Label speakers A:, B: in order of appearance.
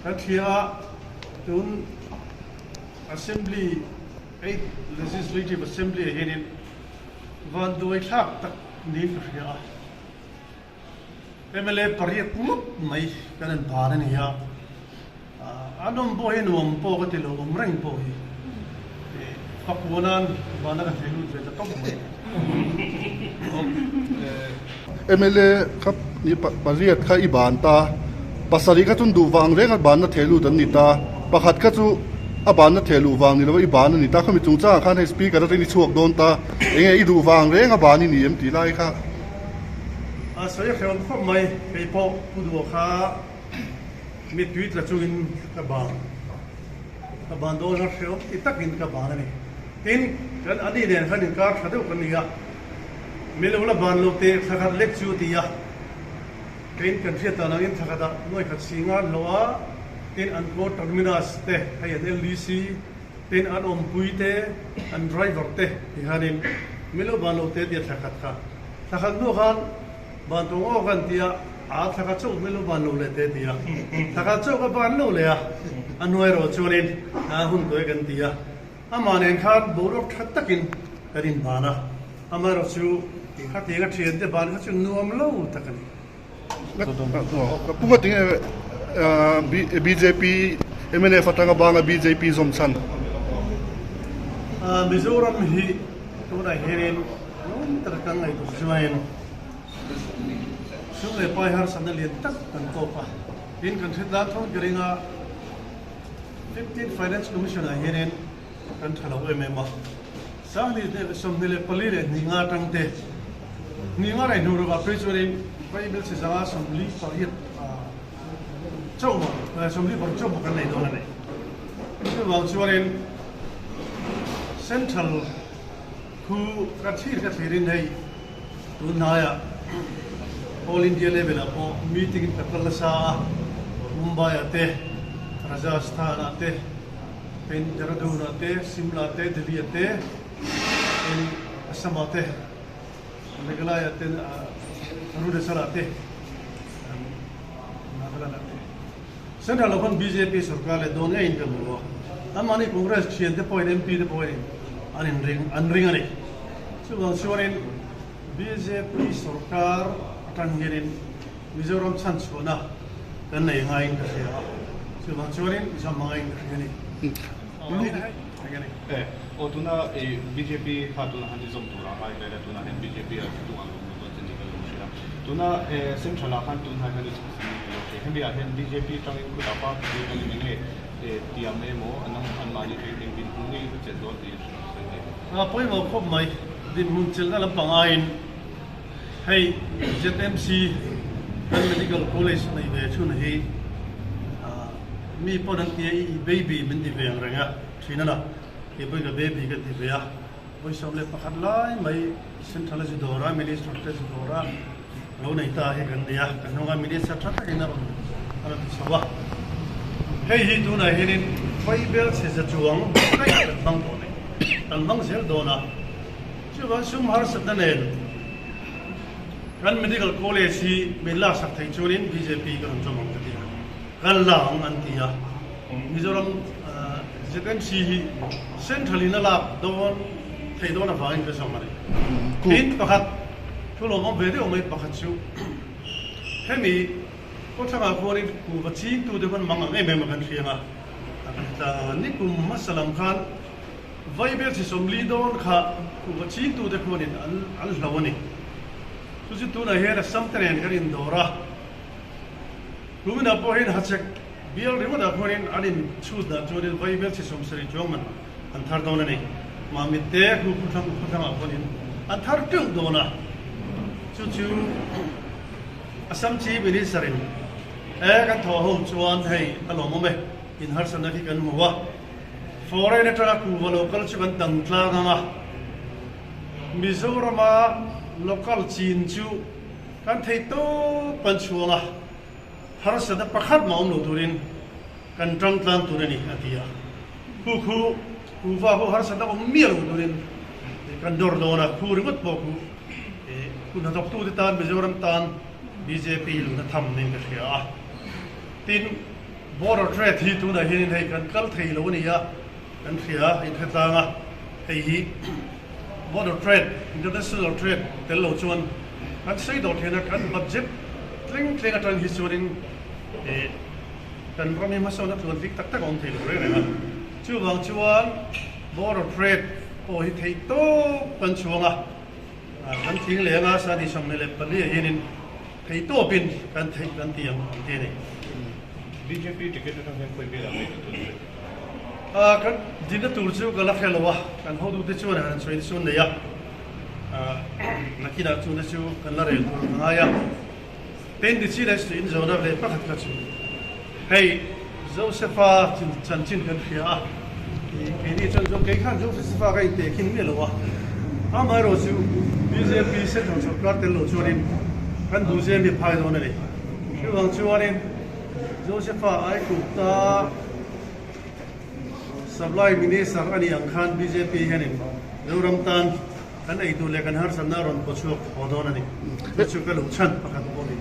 A: Kan hria a, tun Assembly, Eighth Legislative Assembly ah hianin vanduai thlak tak niin ka hria a. Mla pariat ngawt mai kan en ban a ni a, a nawm pawh hi nuam pawh ka ti lo, awm reng pawh hi pakua nan vana ka thei lut ve ta tawp mai.
B: Mla kha pariat kha i ban ta, pasarih kha chuan duh vang reng a banna theh lut an ni ta, pakhat kha chu a banna theh luh vang ni lo a i ban a ni ta, khami chungchangah khan hei speaker atangin i chhuak dawn ta, enge i duh vang reng a ban i ni em tih lai kha.
A: A sawi a hrehawm khawp mai, kei pawh Pu Duha kha mittui tla chungin ka ban, ka ban dawn a hrehawm ti takin ka ban a ni. Tin, kan ani nen khan inkar tha deuh kan ni a, min lo la ban lo teh thla khat lek chu a ti a, keiin kan hriat dan angin thla khatah nuai khat si ngan lo a, tin an court terminus te hei an LDC, Tin, an awmpui te, an driver te ti khanin min lo ban lo te tia thla khat kha. Thla khat hnu khan ban tawng awk an tia, aa thla khat chauh min lo ban lo leh te tia. Thla khat chauh ka ban lo leh a, a hnuai erawh chuanin a hun tawi kan ti a. Amah nen khan boruak tha takin kan inban a, amaherawhchu khatianga thiante ban kha chu nuam lo tak a ni.
B: Pu nga tinge bjp mnf atanga banga bjp zawm chhan.
A: Mizoram hi tunah hianin lawm taka kan ngaihtuah chuanin sum leh pai harsatna lian tak kan tawk a, tin kan hret dan tho ka ring a, Fifteenth Finance Commission ah hianin kan tha lo em em a, 24 leh hnih nga atang te hnih nga rei hnu rawh ah phei chuanin Bible chi zanga 48 chauh maw 46 chauh maw kan nei dawn a ni. Chuvang chuanin Central khu ka thlir ka thlirin hei tun hnaiah All India level ah pawh meeting in ka kal nasa a, Mumbai ah te, Rajasthan ah te, Tin, Dehradun-ah te, Simla-ah te, Delhi-ah te, tin Assam-ah te, Meghalaya-ah te, Arunachal-ah te, Nagaland-ah te. Central ah khuan bjp sorkar leh dawn ngeiin ka hmu a, anmahni Congress thiante pawhin MP te pawhin an inring an ring a ni. Chuvang chuanin bjp sorkar atang hianin Mizoram chhanchhuahna kan nei ngaiin ka hria a, chuvang chuanin zam ngaiin ka hria a ni.
C: E, aw tuna i bjp kha tuna han i zawm tur a ngai vel a, tunah hian bjp a duh ang lo dawn che ni ka lo hria. Tuna e central ah khan tunhnai khan i chhuk sin ni ka lo hria. Hemi ah hian bjp tangin khutah party bik a ni enge e tiam emaw an anmahni tangin eng dinhmun nge i va chelh dawn tih i sawi thei.
A: A pawimawh khawp mai, dinhmun chelhna lampang aiin. Hei ZMC kan Medical College nei ve chhun hi mi pawn an tia i baby min ti ve ang reng a thin a la, kei pawhin ka baby ka ti ve a, vawi 11 lai mai Central a zu dawr a, Minister te zu dawr a lo nei ta hi kan ni a, kan hnunga Minister tha takin a rawn a rawn ti chho a. Hei hi tunah hianin Vaibel chhe za chuang daih kan hmang tawh nei, kan hmang zel dawn a. Chuvang sum harsatna nen kan Medical College hi min laksak theih chuanin bjp ka rawn zawm ang ka ti a, kan la ang an ti a. Mizoram ZMC hi Central in a lak dawn theih dawn avangin ka zawm a ni. Tin, pakhat thu lawmawm ve deuh mai pakhat chu hemi khawthlangah khuanin kuhva chingtute khuan mang ang em em a kan hriang a, nikum hmasa lam khan Vaibel chi 40 dawn kha kuhva chingtute khuanin an an hlo a ni. Chu chu tunah hian Assam te nen kan indawr a, tuminah pawh hian Hachhek bial ringawtah khuanin an inchhut dah chuanin Vaibel chi 70 chuang man an thar dawn a ni. Mamit te khu khawthlang khawthlangah khuanin an thar teuh dawn a, chu chu Assam Chief Minister in e kan thawh ho chuan hei a lawmawm e, inharsatna khi kan hmu a. Foreign atanga kuhva local chu kan dang tlang ang a, Mizorama local chin chu kan thei tawp kan chhuang a, harsatna pakhat mah awm lo turin kan tang tlang tur a ni, a ti a. Khu khu kuhva ho harsatna awm miah lo turin kan dawr dawn a, khu ringawt pawh khu hnathawktute tan Mizoram tan bjp luna tham niin ka hria a. Tin. Border trade hi tunah hianin hei kan kal thei lo a ni a, kan hria a inhre tlang a, hei hi border trade, international trade tel lo chuan kan sawi dawr thei na, kan budget tleng tleng atang hi chuanin eh kan ram hi hmasawn a tluan bik tak tak a awm thei lo reng reng a. Chuvang chuan border trade pawh hi theih tawp kan chhuang a, kan thing leng a, sani 24 ah hianin Theitawpin kan theih kan ti ang an ti a ni.
C: Bjp ticket atang hian khawi velah ngei kan tun thei?
A: Kan dinna tur chu ka la hre lo a, kan hotute chuan han sawi te chu an nei a, nakinah chungte chu kan la rel tur ka ngai a. Tin ti chi leh chu in zawhna ve pakhat kha chu hei Josepha chanchin kan hria a, keini chuan chuan kei khan Josepha ka intehkhin miah lo a, amaherawh chu bjp central sorkar tel loh chuanin kan duhzem hi a phai dawn a ni. Chuvang chuanin Josepha Aikupta Supply Minister a nih ang khan bjp hianin Zoram tan kan eitur leh kan harsatna a rawn pawchhuak haw dawn a ni. Chu chu ka luhchhan pakhat pawh a ni.